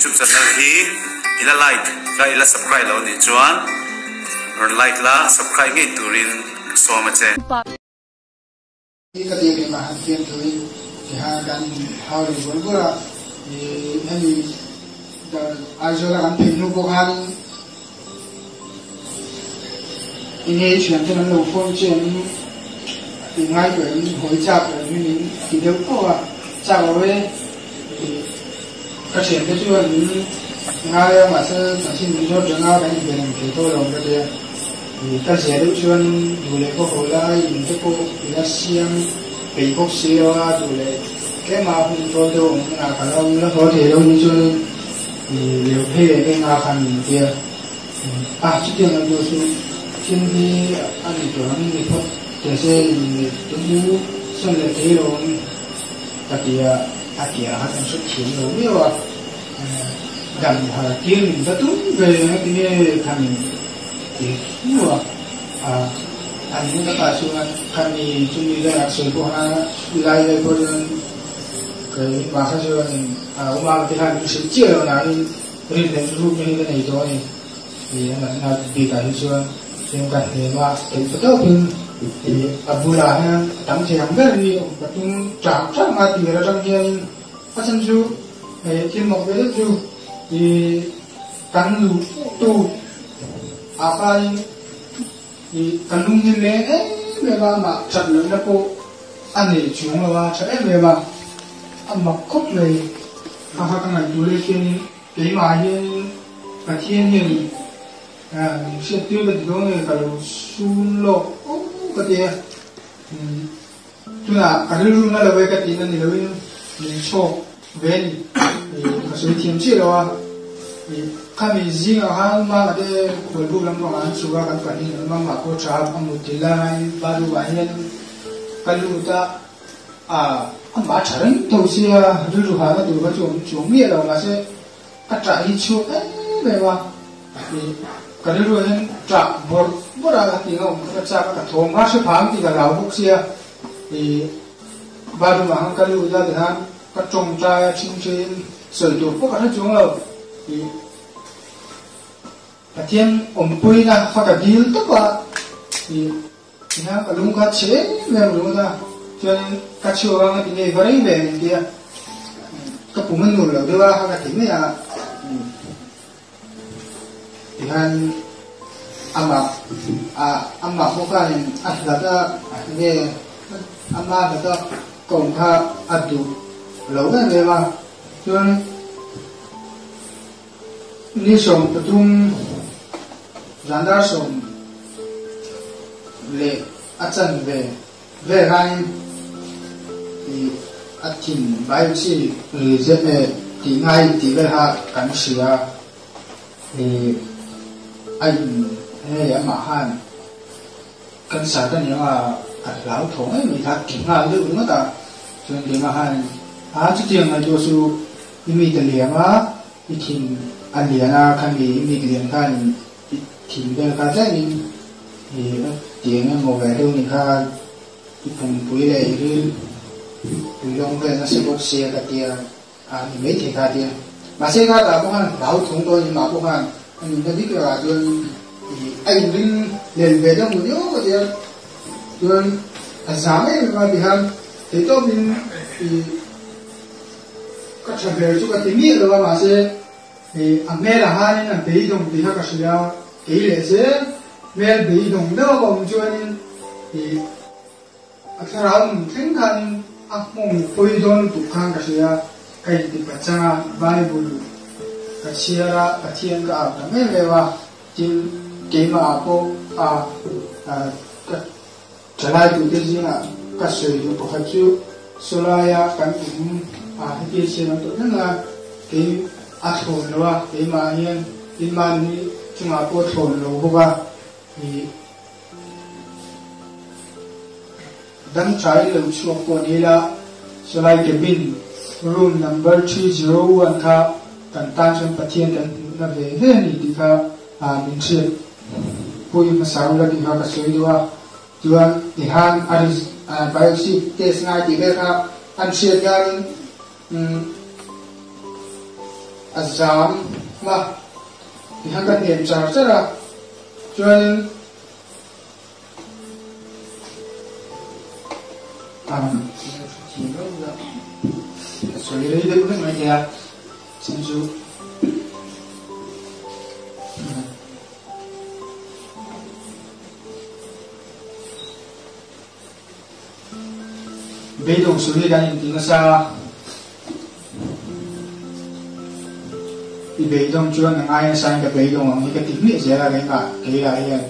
YouTube channel hi i la like ka i la subscribe lo nih chuan rawn like la subscribe ngei turin ka sawm a che. Hi ka tih rih mah han fiam thuin tihan kan hau leh bual bual a, hemi Aizawl a kan phei hnu pawh khanin enge i thiante an lo phone che em, i ngai tawh em, hawi chak tawh em min ti deuh tawh a, chak lo e ka thiante chuan min ngai a mahse chanchin min zawt reng a kan inbe reng thei tawh lo ka tia. Ka zia deuh chuan duh leh ka haw lai in te pawh i la siam peih bawk si lo a, duh leh tlema hun tawl deuh awm hunah ka lo la haw thei lo ni chuanin i leu phei leh veng a khan min ti a. A, chutiang lo tur chu thil hi a ni tur ang ni phawt teh se in tum sawn leh thei lo ang ka ti a, a ti ah khan kan hrethiam lo viau a, dam har tir min va tum ve ang a ti nge khan Ti hnuah an hmuh takah chuan khami chumi velah sawi pawh khan lai vel pawh chuan keimah kha chuan a awm a ti khan min hrilh chiah lo nain rin leh rukna hi ka nei tawh a ni ti a natna bikah hi chuan chuan ka hnem a theih ta tawpin a bulah hian a tam thei ang ber hi awm ka tum chang chang a tir atang hianin a chhan chu hei thil mawk ve deuh chu ih Kan luh tu ah khanin ih ka lung hi leng em em a, amah that lohna pawh a nei chung lo a, tha em em a, a mak khawp mai. Kha kha ka ngaihtuah leh khianin keimah hianin Pathian hian min hriat tir ka ti dawn nge ka lo sun lawk aw ka ti a, tunah ka rilru na lo e ka tihna ni loin min chhawk Ve ni ka sawi thiam chiah lo a, khami zingah khan mama te khualbuk lampangah an chhuk a, kan pahnih an mama pawh tha a mut ti laiin bathroom ah hian ka lut a, amah a tha reng tho sia rilru hahna tur kha chu awm chuang miah lo mahse ka tah hi chhuak em em a, ka rilru ah hian tah bawrh bawrh a ka ti nga awm kha ka chak a, ka thawm kha hre phang tih ka hlau bawk sia, bathroom ah khan ka lut a tikhan Ka tawngtai a chhungchhin sawi tur pawh ka hre chuang lo tih Pathian awmpuina kha ka dil tawp a tih tihian ka lung kha chhe em em ringawt a, chuanin ka chhuak anga ti ngei va reng ve min ti a, ka pum a nur lo deuh a kha ka ti mai a tihian amah amah pawh khanin a hlat a nge ama hlat a. Kawng kha a duh lo em em a, chuan ni 13 zan dar 10 leh a chanve vel khanin ih a thin biopsy reject eh tih ngai tih vel kha kan hria ih a in hei amah khan. Cancer ka nia a hlau thawng em mai kha ti nghal deuh ringawt a, chuan keimah khan a chutiang ngaihtuah chu i mit a liam a, i thin a lian a, khami i mit lian khan i thin vel kha tlemin i tiang emaw ve deuh ni kha i pumpui leh i ril pui lawng vel nasa bawk sia ka tia a ni maithei kha tia. Mahse kha tah pawh khan hlau thung dawn in mah pawh khan a nunna dik lakah chuan ih a inring lel ve deuh mu viau a tia chuan a zam em em a tikhan theihtawpin ih ka tha ber chu ka ti miah lo a mahse ih a hmelah khanin a beidawng tih kha ka hria kei leh zel hmel beidawng deuh a ka awm chuanin ih A thlarau nun thleng khanin a hmawng pawi dawn lutuk khan ka hria, ka inti pachang a, Bible ka chhiar a, Pathian ka au ta em em a, tin keimah ah pawh a ka thalai tute zingah ka sawi duh pakhat chu sawlaia kan awm a hetia chhiar an tawh reng a, kei a thlawn lo a, keimah hian tin mahni chungah pawh a thlawn lo bawk a, ih. Dam thain lo chhuak pawh ni ila, sawlai cabin room number 301 kha kan tan chuan Pathian kan hmuhna ve ve a ni tih kha min hriat pui hmasa ula tih kha ka sawi duh a. Chuan tihan a biopsy test ngai tih vel kha an hriat hianin. a zam a, tihian ka hnem char char a, chuanin Ka sawi rei deuh hlek mai thei a, chhan chu Beidawng suh hi kan inti nasa a, i beidawng chuan a ngai nasa in ka beidawng ang hi ka ti hmiah zel a keimah keilah hian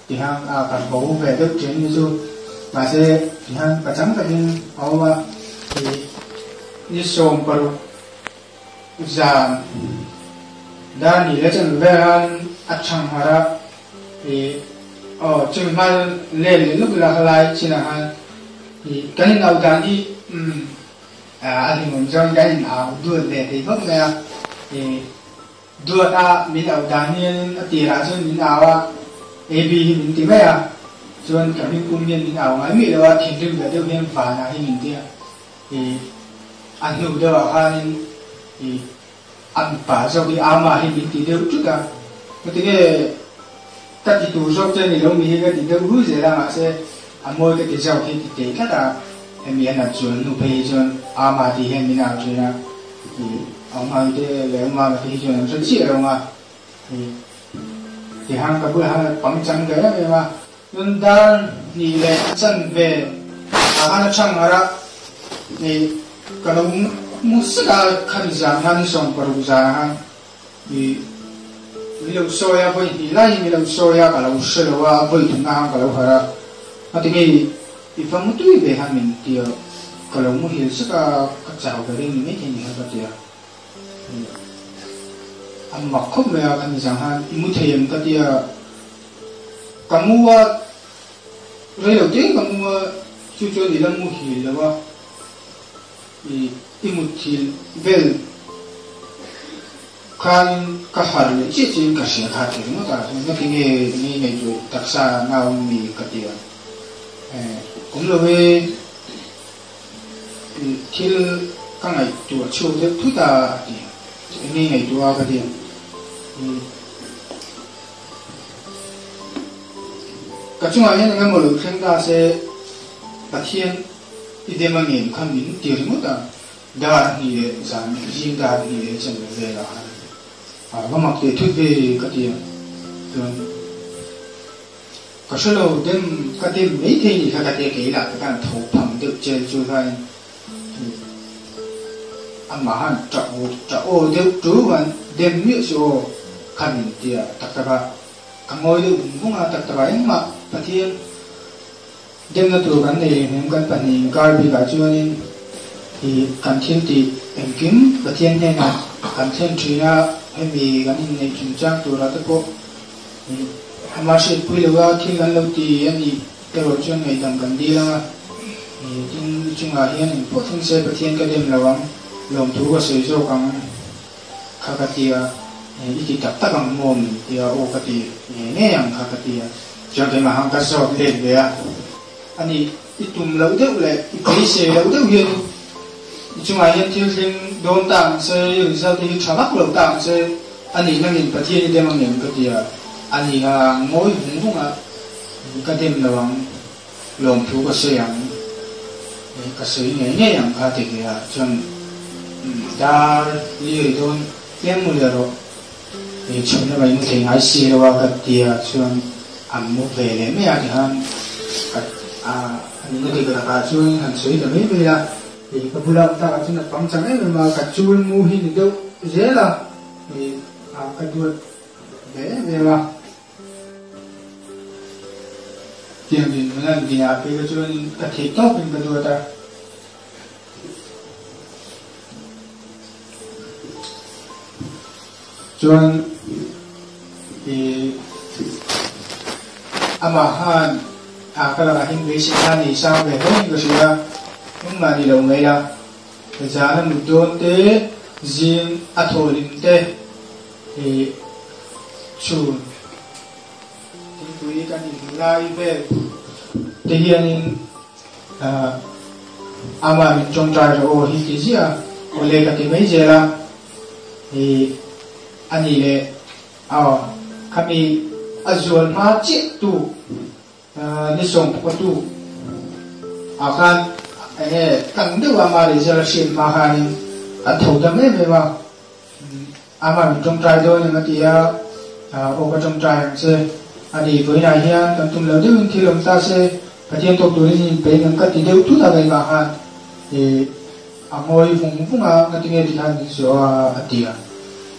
Tihang a kan bo ve deuh ṭhin ni chu. Mahse, tihang pachang takin a awm a, ih ni 60 zan dar ni leh chan vel han a chhang harh a, ih aw chumi hma lel leh luk ila khalai chinah khan ih kan inau dan hi umm a hlimawm zawngin kan inau duat ve thei khawp mai a, ih. Duat a min auh dan hianin a tirah chuan min au a, AB hi min ti mai a, chuan ka hming pum hian min au ngai miah lo a, thinrim ve deuh hian vanah hi min ti a, ih a hnu deuhah khanin ih a mipa zawk hi ama hi min ti deuh tut a, ngatinge ka ti tur zawk che ni lo mi hi ka ti deuh hu zel a, mahse a mawi ka ti zawk hi ti teh tlat a, hemi a nat chuan hnu phei hi chuan ama tih hian min au thin a. A ngai te leh a ngai te hi chuan an hre chiah lo ang a, tihan ka bulah hian a pangchang ve em em a, chuan dar hnih leh chanve ah khan a chhang harh a, ih ka lo mu sek a, khami zan khan ni 60 zanah khan ih min lo sawi a, vawi hnih lai hi min lo sawi a, ka lo hre lo a, vawi thumna khan ka lo harh a, ngatinge I va mu tui ve han min ti a, ka lo muhil sek a, ka chau ber in ni maithei ni kha ka ti a. A mak khawp mai a, khami zang khan i mu thei em ka ti a, ka mu a, rei lo te ka mu a, chu chuan i la muhil lo a, i muthil vel Khan ka harh leh chiah chiahin ka hria kha ti ringawt a, engati nge ni ngaihtuah taksa nau mi ka ti a, awm lo e, thil ka ngaihtuah chhuak deuh thut a a ti a, eng nge ngaihtuah a ka ti a, ka chungah hian eng emaw lo thleng ta se Pathian i dem a ngem kha min ti ringawt a. Dar hnih leh zan zing dar hnih leh chen leh velah khan a va mak teh thut ve ka ti a, chuan ka hre lo dem ka dem mai thei ni kha ka ti a, kei lah te khan tho phang deuh chel chu khain amah han tah aw tah aw deuh tu khan dem miah chu aw kha min ti a, tak tak a ka ngawi deuh vung vung a, tak tak ah engmah Pathian Demna tur kan nei hnem kan pahnih inkar bikah chuanin ih kan thil tih engkim Pathian hnenah kan thlen thin a, hemi kan inneih chungchang turah te pawh ih ama hriatpui lova thil kan lo ti a nih erawh chuan ngaihdam kan dil ang a, ih tin i chungah hian engpawh thleng se Pathian ka dem lo ang, lawmthu ka sawi zawk ang kha ka ti a, i ti tak tak ang maw min ti a, aw ka ti ngei ngei ang kha ka ti a. Chuan keimah khan ka zawt let ve a, ani i tum loh deuh leh i beisei loh deuh hian i chungah hian thil thleng dawn ta ang che, i result te hi tha vak lo ta ang che, ani nangin Pathian i dem ang em ka ti a, ani a ngawi vung vung a, ka dem lo ang, lawmthu ka sawi ang, ka sawi ngei ngei ang kha ti ve a, chuan dar li ri dawn tlem mu leh rawh. Hei chhun lamah i mu thei ngai si lo a ka ti a chuan an mu ve leh mai a tikhan ka a nihna dik lakah chuan han sawi ta mai mai a, hei ka bula awm takah chuan a pangchang em em a ka chul mu hi ni deuh zel a hei a ka duat ve em em a. Tiang dinhmun an dinah phei kha chuan ka theih tawpin ka duat a. Chuan i amah khan a ka lakah hian beisei kha nei sang ve hle in ka hria a, engmah ni lo mai la, zan a mut dawn te, zing a thawhlim te, i chhun thingpui kan in lai vel te hianin Ahh amah min tawngtai rawh aw hi ti ziah a, awle ka ti mai zel a. I a nih leh aw khami a zual hma chiah tu ni sawm pawh tu ah khan enge tlang deuh a ama result a hriat hma khanin kan tho dam em em a, ama min tawngtai dawn em a ti a, aw ka tawngtai ang che a ni vawiinah hian kan tum lo deuhin thil awm ta se Pathian tawk turin in inpeih ang ka ti deuh thut a keimah khan i A ngawi vung vung a, ngatinge ti khan min zawh a? a ti a.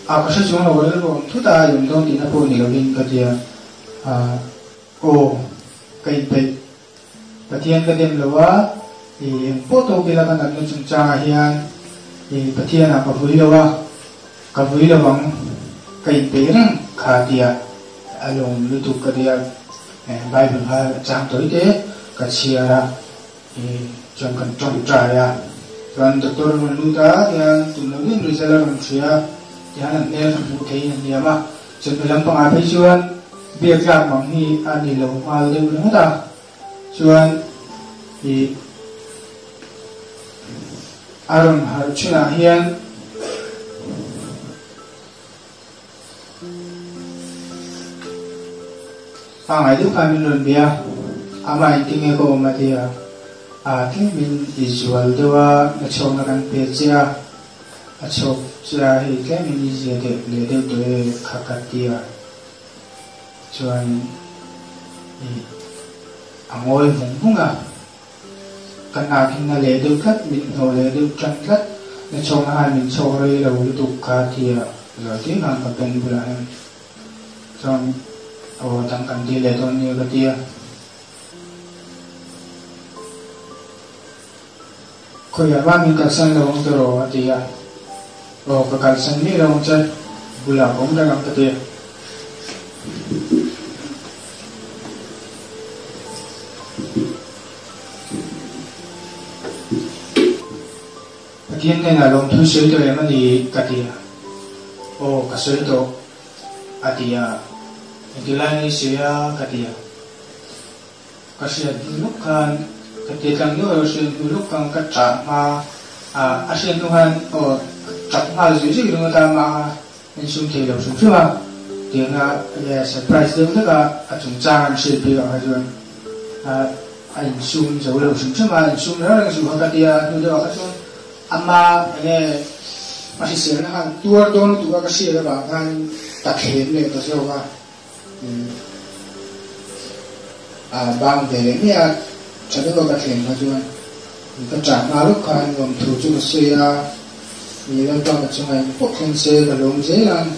A, ka hre chuang lo, ka rilru awm thut a, i awm dawn tihna pawh ni lovin ka ti a. A, aw, ka inpeih. Pathian ka dem lo a, i eng pawh tawk ila ka natna chungchangah hian i Pathianah ka vui lo a, ka vui lo ang, ka inpeih reng kha a ti a, a lawm lutuk ka ti a. Bible kha chang tawi te ka chhiar a. Chuan kan tawngtai a, chuan doctor a rawn lut a, tihian tum lo deuhin result a rawn hria a, tihian an hmel kha hmuh theihin an niam a, chuan mi lampangah phei chuan biak tlak mang hi a ni lo nghal deuh ringawt a, chuan ih a rawn harh chhunah hian. Pangai deuh khan min rawn bia, amah in tinge ka awm a ti a, aa tlemin i zual deuh a, na chhawkna kan pe che a, a chhawk che a hei tlemin i zia deuh leh deuh tawh e kha ka ti a, chuan i a ngawi vung vung a, ka hnakin na leh deuh tlat, mit hnawh leh deuh tan tlat, na chhawkna khan min chhawk rei lo lutuk kha ti a, zawi tih khan ka beng bulah hian. Chuan aw dang kan dil leh dawn nia ka ti a. Khawiah mah min kalsan lo ang tiraw a ti a. Aw ka kalsan miah lo ang che, bulah ka awm reng ang ka ti a. Pathian hnenah lawmthu sawi tawh em a ni ka ti a. Aw ka sawi tawh. A ti a, Engtilai nge i sawi a? ka ti a. Ka hriat hnu lawk khan, ka ti tlang deuh a, ka hriat hnu lawk khan ka ṭah hma a, a hriat hnu khan aw ka ṭap nghal zui zui ringawt a, amah kha en sum thei lo hrim hrim a, tianga enge surprise deuh hlek a, a chungchang an hriat bik ah kha chuan a insum zo lo hrim hrim a, insum reng reng suh kha ka ti a, a hnu deuh ah kha chuan Ama enge a hriselna khan tuar dawn lutuk a ka hriat avang khan ka thlem leh ta zawk a, a bang ve leh mai a, tha deuha ka thlem kha chuan ka ṭah hma lawk khan nuamthu chu ka sawi a, mi Lalpa ka chunga eng pawh thleng se ka lawm zel ang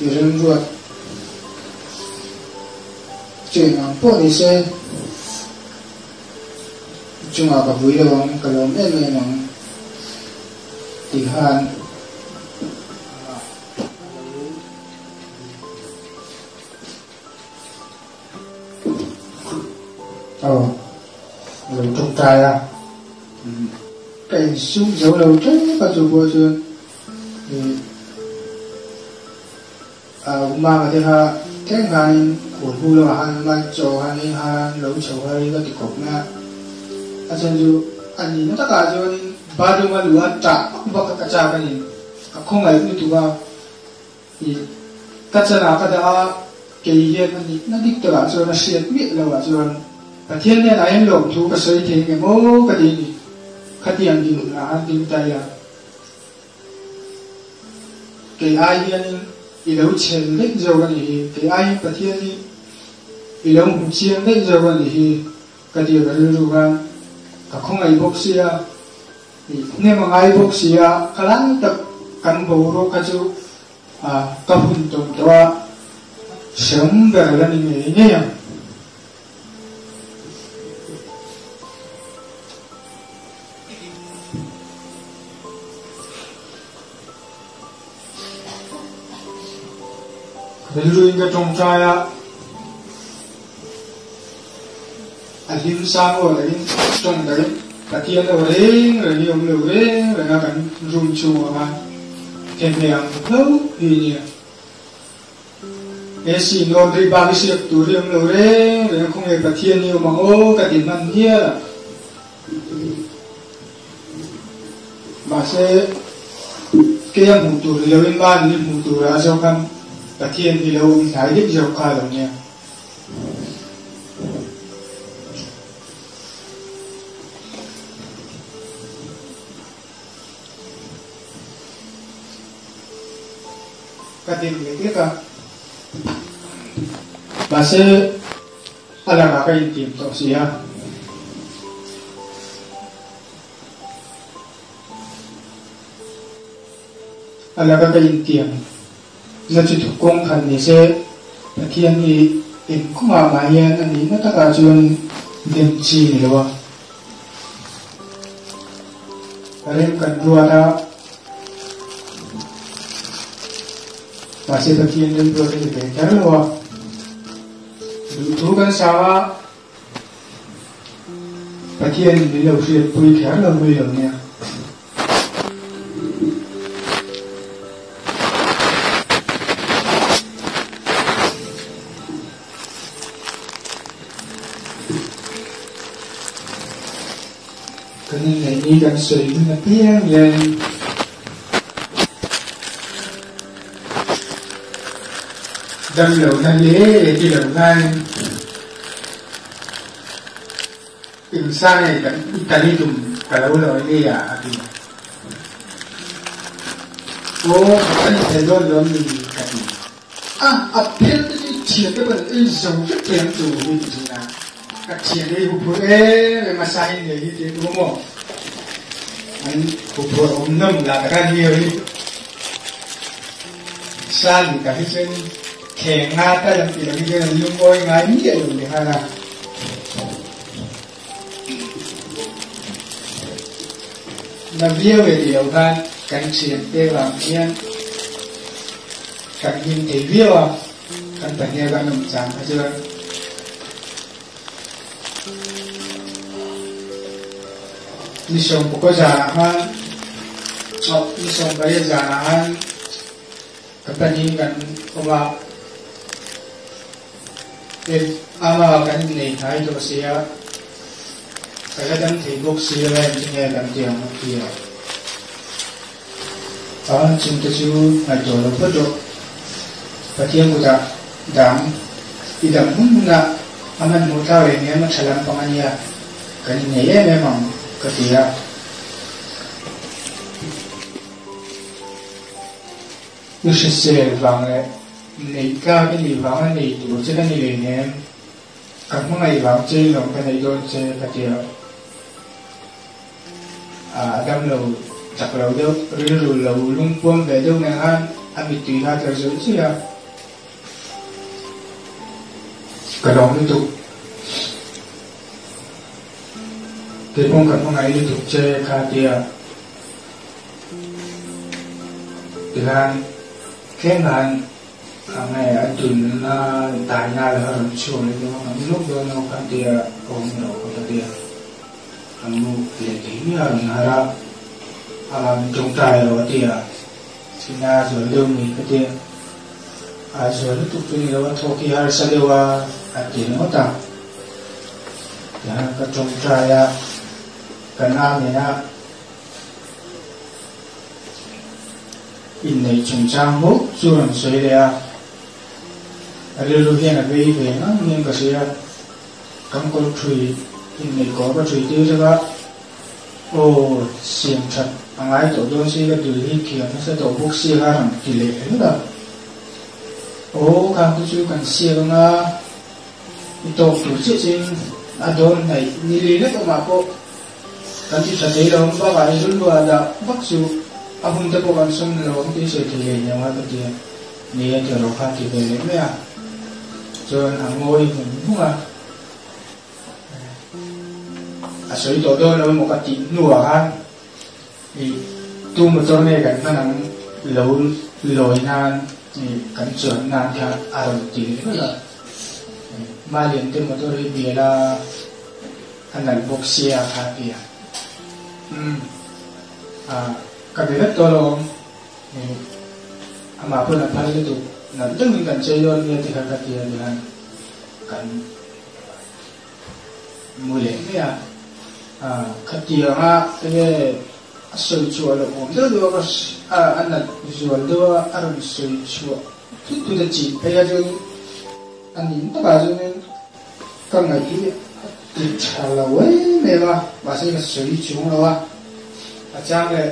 i remruat chu eng ang pawh ni se. Chungah ka vui lo ang, ka lawm em em ang tih khan a lo aw a lo tawngtai a, ka insum zo lo tep a chu pawh chuan ih. Umama te kha tlem khanin khawl hnu lamah khan man chaw khan ei khan lo chho kha rei ka ti khawp mai a, a chhan chu a nihna takah chuanin bathroom a luh a ṭah vak vak a ka chak a ni, ka khawngaih lutuk a, ih ka chanah ka dah a, kei hian a nihna dik takah chuan a hriat miah loh ah chuan Pathian hnenah hian lawmthu ka sawi thei nge maw ka ti a ni, khatiang dinhmunah khan ding ta ila. Kei ai hianin i lo chhel daih zawk a nih hi, kei aiin Pathian hi i lo hmu chiang daih zawk a nih hi ka ti a, ka rilru khan ka khawngaih bawk sia, i hnem a ngai bawk sia, ka lai tak kan boruak kha chu ka hun tawn tawh a, hrehawm ber la ni ngei ngei ang. Rilruin ka tawngtai a, a hlim sang aw takin tawng takin Pathian aw reng reng hi awm lo reng reng a kan room chhungah khan themhne ang hlauh hi a nia. He Sinawn rih bak i hriat tur hi awm lo reng reng a, khawnge Pathian hi awm ang aw ka ti hman hial a. Mahse, keia hmuh tur ni loin mahni hmuh turah zawk khan Pathian hi lo awm hnai daih zawk kha lo nia. Ka dim lek lek a. Mahse, a lakah ka intim tawh si a. A laka ka intiam na chu thuk kawng khan ni se, Pathian hi eng kawngah mah hian a nihna takah chuan dem chi ni lo a. Rem kan ruat a, mahse Pathian remruat a ni ve kher lo a. Duhthu kan sang a. Pathianin min lo hriatpui kher lo mai lo nia. Kan inneih ni kan sawi hun apiang hian damlohna hle ti lo khan Insa nge kan Italy tum ka lo lawi ngei a a ti. Aw ka ni thei dawn lawm ni ka ti. A, a phel te chu i thian te pawn ei zo vek thei ang chu hi ti thin a. Ka thian ei huphurh em em a sahin ngei hi ti tu maw? An huphurh awm nawm lah taka ni hi. Sani ka hi chuan Kheng nga tal an ti lo hi chuan an lungawi ngai miah lo leh nghal a. Na viau e ti lo khan kan thiante vang hian kan hlim thei viau a, kan pahnih a kan awm chang kha chuan ni sawmpakaw zanah khan, ni 18 zanah khan Ka pahnih kan awm a, eng ama kan innei hnai tawh si a, ka la dam thei bawk si lo em tinge kan ti ang a ti a. A chungte chu ngaihtuah lo phawt rawh. Pathian kutah dang i dam hun hunah a hmanhmawh thlak reng em a tha lampang a nia, kan innei em em ang ka ti a. I hrisel vang leh neih tlak i nih vanga nei tur che ka ni leh nem, ka hmangaih vang che in lawm ka neih dawn che ka ti a, a damlo chak lo deuh, rilru lo lungpuam ve deuh nen khan a mittui kha a tla zawih zawih a. Ka lawm lutuk. Keipawng ka hmangaih lutuk che kha tia tikhan tlem khan a nge a dunna taina la kha rawn chhuak leh dawn a, an lawk dawn lo kha tia awm lo kha ka tia a mu leh thei miah a rawn harh a, amah min tawngtai lo a tia ina zual deuh ni ka tia a zual lutuk chu ni lo a thawk hi harsa deuh a a ti ringawt a tihian ka tawngtai a ka na nena Inneih chungchang bawk chu rawn sawi leh a, a rilru hian a vei ve ngang hian ka hria. Kan kawr thui inneih kawr ka thui tir zak a, aw siam that a ngai tawh dawn si ka dul hi thiam nasa tawh bawk si kha rawn ti leh ringawt a. Aw khang te chu kan siak anga i tawk tur chiah chiahin a dawn hnaih ni li lek awmah pawh Kan ti tha thei lo ang bakah i rilru ah dah vak chu a hun te pawh kan sawm lo ang tih sawi thei leh hniam a ka ti a, ni a ti rawh kha ti ve leh mai a, chuan a ngawi vung vung a, a sawi tawh dawn lo emaw ka tih hnuah khan i tu motor nge kan hman ang lo lawi nan i kan chuan nan kha a rawn ti leh vat a, Malian te motor hi bial a. A nalh bawk sia kha a ti a. Umm ah ka be vek tawh alawm ih amah pawn a phal lutuk nalh deuhin kan chei dawn nia ti kha ka ti a tihian kan mu leh mai a. Ah khatianga enge. A sawi chhuah loh awm deuh deuh a, ka a nat zual deuh a, a rawn sawi chhuah thut thut a chin phei a chuanin a nin takah chuanin ka ngaih hi a ti tha lo em em a, mahse ka sawi chung lo a, a chang leh.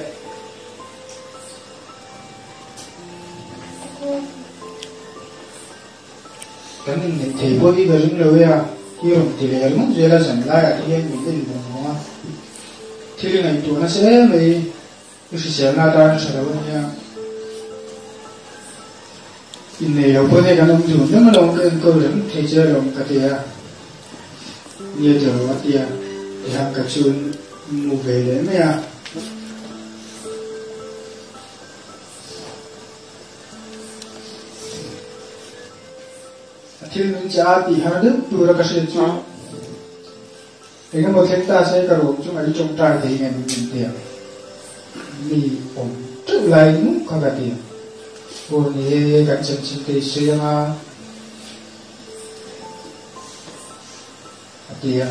Kan inneih thei pawh hi ka ring lo e a, hi rawn ti leh ringawt zel a, zan laiah te hian min en vawng vawng a, thil i ngaihtuah nasa em mai, i hriselna atan a tha lo a nia, inneih loh pawh hei kan awm dun reng alawm, ka enkawl reng thei che alawm ka ti a, nia ti rawh a ti a, tihian ka chun mu ve leh mai a. A thil min che a tih har deuh tura ka hriat chu eng emaw thleng ta se ka ruang chungah i tawngtai thei nge min min ti ang. Mi awm teuh lai nuk kha ka ti ang. Aw ni e, kan chanchin te i sawi ang a a ti a.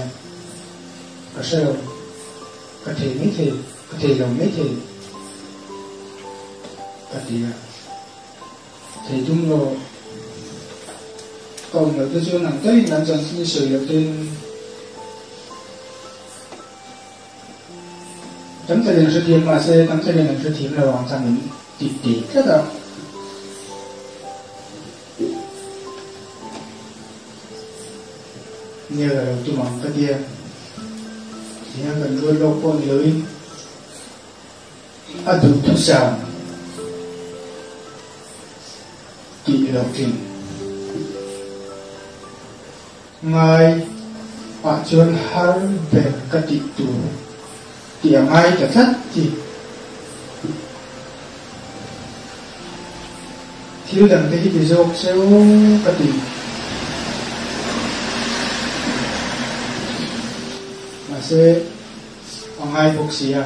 Ka hre lo, ka thei mai thei, ka thei lo mai thei ka ti a. Thei tum lo, ka awm loh te chuan ang takin kan chanchin i sawi loh tein tam takin an hrethiam mahse tam takin an hrethiam lo ang kha min ti ti tlat a. Nia ka lo tum ang ka tia. Tihian kan ruat lawk pawh ni loin a duhthusam tih loh thin. Ngai ah chuan har ber ka tih tur tih a ngai ta tlat chi. Thil dang te hi ti zawk cheu ka ti. Mahse a ngai bawk si a.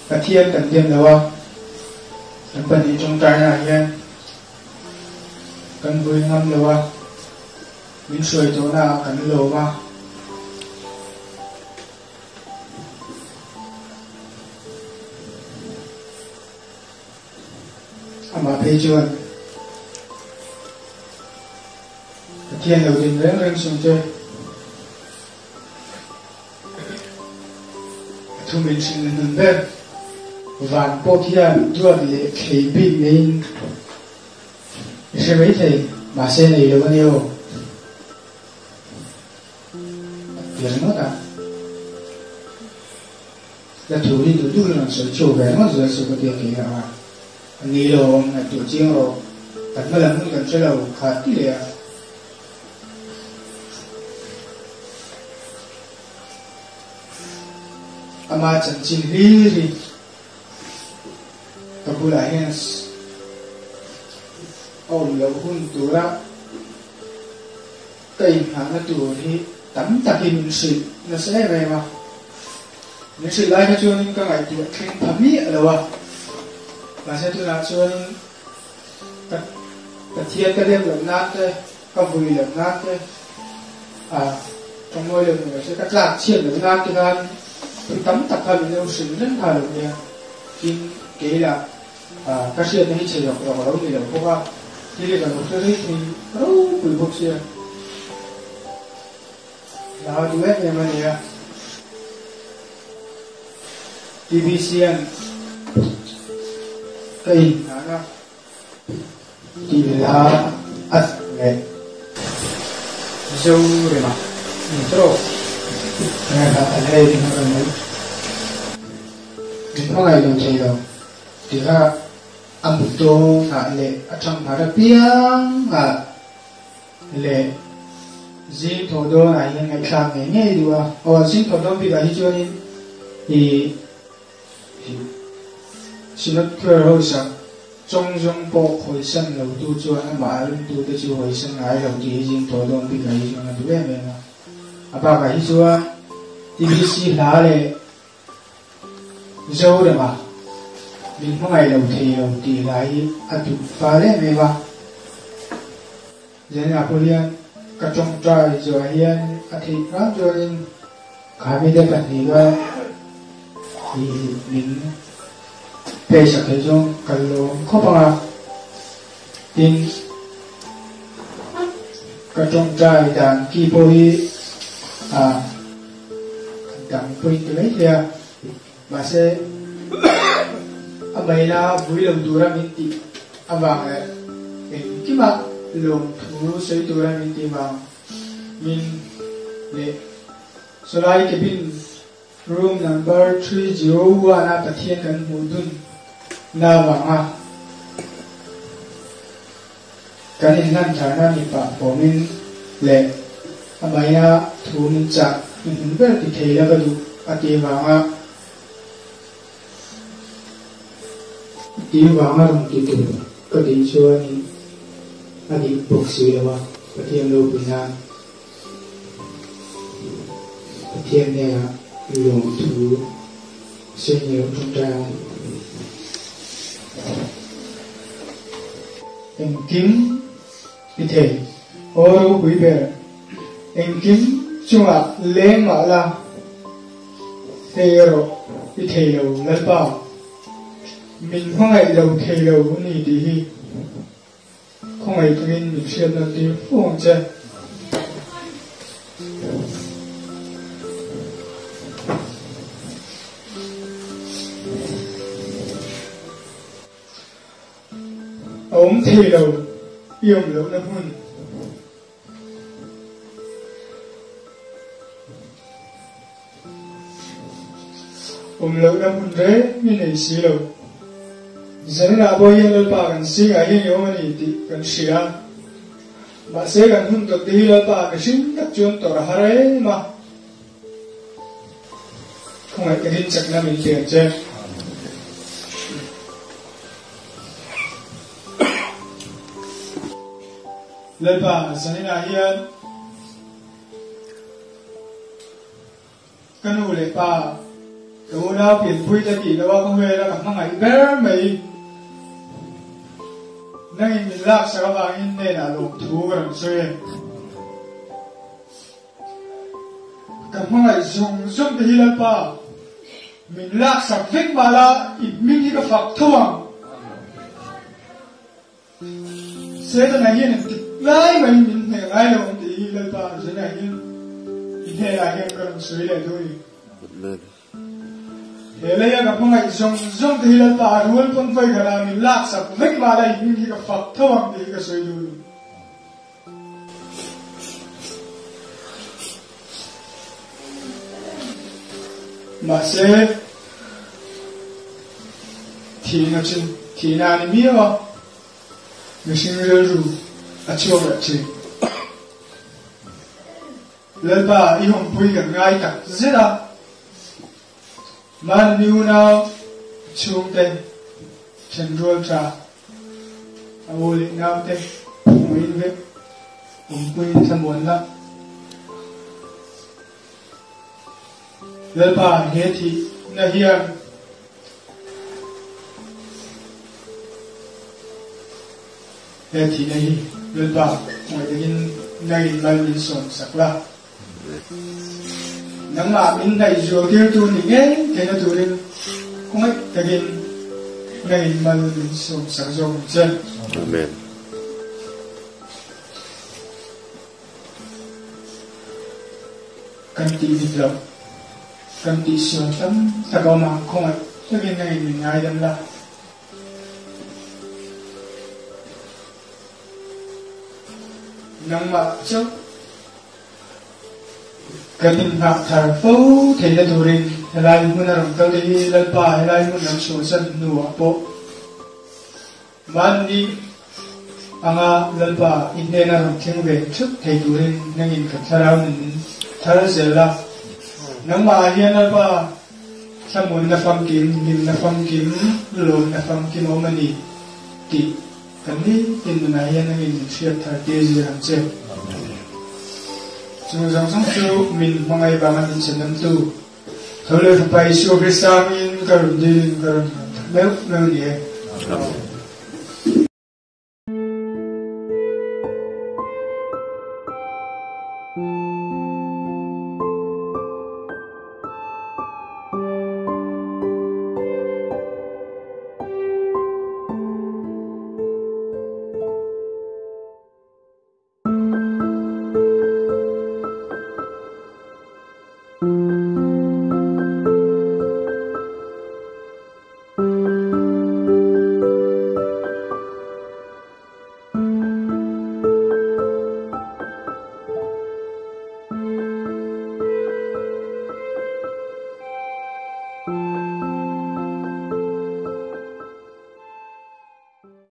Pathian kan dem lo a, kan pahnih tawngtaina ah hian kan vui ngam lo a, min hruai tawhna ah kan lawm a. Amah phei chuan Pathian lo din reng reng chung che a thu min hrilh na hnun ber. Van pawh khian duat leh thlei bik neiin i hre maithei, mahse nei lo a ni aw. A ti ringawt a. La thu hi duh duhin rawn sawi chhuak ve ringawt zel chu ka tia kei a, a ni lo awm ngaihtuah chiang rawh, kan hma lam hun kan hre lo khat ti leh a. Ama chanchin hlir hi ka bulah hian a awm loh hun tura ka inghahna tur hi tam takin min hrilh nasa em em a. Min hrilh lai kha chuanin ka ngaihtuah thleng pha miah lo a, mahse tunah chuanin ka Pathian ka dem loh nan te, ka vui loh nan te, a ka ngawi loh ni lo se ka tlak chhiat loh nan te khan thu tam tak kha min lo hrilh reng kha lo nia. Tin, kei lah ka hriatna hi chhe rawk rawk a lo ni lo bawk a, thil hi ka lo hre rei thei ropui bawk sia. Hla duh em em a ni a. TBC an ka inhnan a tih hla a sak leh Zorema ni tawk ngaihhla a hei tih kha ka nei. Min hmangaih lo thei lo tih kha a hmu tawnah leh a thangthar apiang ah Leh zing thaw dawn ah hian ngaihthlak ngei ngei duh a. Aw zing thaw dawn bikah hi chuanin i Synod Choir ho sak chawng zawng pawh hawisan lo tu chuan amah a ringtu te chu hawisan ngai lo tih hi zing thaw dawn bikah hi chuan a duh em em a. A bakah hi chuan TBC hla leh Zorema min hmangaih lo thei lo tih hla hi a duh fal em em a. Zaninah pawh hian ka tawngtai zuah hian a theih hram chuanin Khamite pahniha Min pek sak theih zawng ka lawm khawp ang a, tin ka tawngtai dan ki pawh hi a dang pawhin ti mai thei a, mahse a maina vui lo tura min tih avang leh engkima lawmthu sawi tura min tih vang min leh sawlai cabin Room number 301 a Pathian kan hmuh dun na vanga kan inhlan tharna ni pah fawmin leh a maina thu min chah hnuhnung ber ti thei la ka duh a tih vanga tih vanga rawn ti tur ka tih chuanin a dik bawk si lo a, Pathian ropui nan. Pathian hnenah lawmthu sawi ngei tawngtai ang. Engkim i thei, aw ropui ber, engkim chungah leng mah la, hei erawh i thei lo Lalpa, min hmangaih lo thei lo a ni tih hi. Khawngaih takin min hriat nan tir fo ang che. A awm thei lo, i awm lohna hmun. Awm lohna hmun reng i nei si lo. Zaninah pawh hian Lalpa kan singah hian i awm a ni tih kan hria. Mahse kan hun tawt te hi Lalpa mihring tak chuan tawrh a har em a. Khawngaih takin chakna min pe ang che. Lalpa zaninah hian Ka nu leh pa, ka unau pianpui te tih loh a ka hmel a ka hmangaih ber mai. Nangin min laksak avangin hnenah lawmthu ka rawn sawi e. Ka hmangaih zawng zawng te hi Lalpa, min laksak vek mah la i hming hi ka fak tho ang. Setana hian engtik lai mai min hneh ngai lo ang tih hi Lalpa Zena hian i hnenah hian ka rawn sawi leh duh a ni. He leia ka hmangaih zawng zawng te hi Lalpa a rual pawn vawi khat ah min laksak vek mah la i hming hi ka fak tho ang tih hi ka sawi duh a ni. Mahse, thihna chu thihna a ni miau a, mihring rilru a chhuak leh thin. Lalpa, i hawmpui kan ngai tak zet a, mahni unau chhungte thenrual tha A u leh naute hmuhin vek awmpuiin thlamuanna Lalpa he thihna hian he thihna hi Lalpa hmuh takin nangin mal min sawm sak la. Nangmah min hnaih zual tirtu ni ngei theihna turin khawngaih takin nangin mal min sawm sak zawk ang che. Amen. Kan tih dik loh, kan tih sual tam tak a awm a, khawngaih takin nangin min ngaidam la. Nangmah chauh kan inhngah thar fo theihna turin helai hmun a rawn kal te hi Lalpa helai hmun an chhuahsan hnuah pawh mahni anga Lalpa i hnena rawn thleng ve theuh thei turin nangin kan thlarau nun thar zel a. Nangmah ah hian Lalpa thlamuanna famkim, hlimna famkim, lawmna famkim a awm a ni tih Kan nitin nunah hian nangin min hriat thar tir zir ang che. Chung zawng zawng chu min hmangaih vanga min chhandamtu Tho leh Fapa Isua Krista angin ka rawn dilin ka rawn ngan tak meuh meuh ni e. Amen.